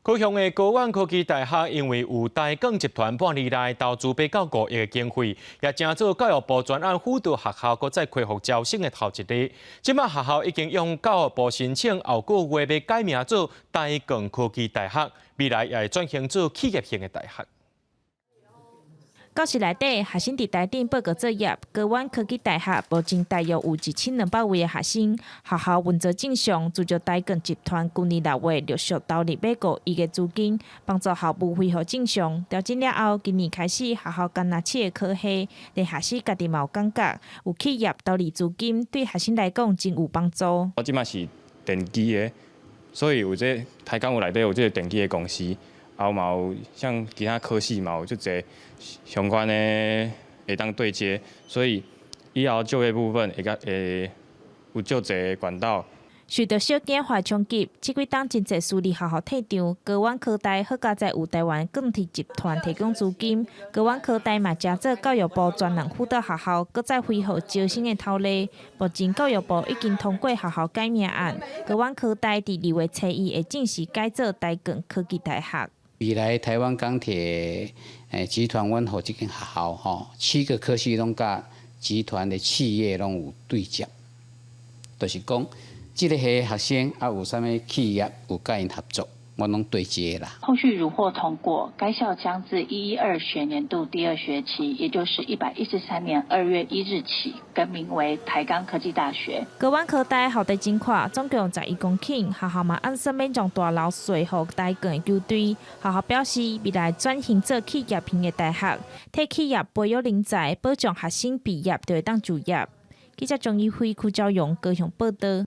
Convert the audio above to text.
高雄的高苑科技大學因為有台鋼集團半年來投資8到5億的經費，也成做教育部專案輔導學校閣再恢復招生的頭一例。這擺學校已經向教育部申請，後個月欲改名做台鋼科技大學，未來也會轉型做企業型的大學。教室內底，學生佇台頂報告作業。高苑科技大學目前大約有1200位的學生，學校運作正常，隨著台鋼集團舊年6月陸續投入8五億的資金，幫助校務恢復正常。調整了後，今年開始學校干焦七个科系，連學生家己嘛有感覺，有企業投入資金，對學生來講真有幫助。我這擺是電機的，所以有這台鋼有內底有這个電機的公司。後嘛有像其他科系嘛有足濟相關的會當對接，所以以後就業部分會較會有足濟管道。受著小囝化衝擊，這幾冬真濟私立學校退場，高苑科大好佳哉有台灣鋼鐵集團提供資金，高苑科大嘛成做教育部專案輔導學校，閣再恢復招生的頭例。目前教育部已經通過學校改名案，高苑科大佇2月初1會正式改做台鋼科技大學。未來台灣鋼鐵集團，阮予這間學校吼，七個科系攏佮集團的企業攏有對接，就是講這个系學生啊有啥物企業有佮𪜶合作，阮攏對接啦。後續如獲通過，該校將自112學年度第二學期，也就是113年2月1日起，更名為台鋼科技大學。高苑科大校地真闊，總共11公頃，學校嘛按算免將大樓稅予台鋼的球隊。學校表示，未來轉型做企業型的大學，替企業培育人才，保障學生畢業就會當就業。記者張一輝、柯昭勇高雄報導。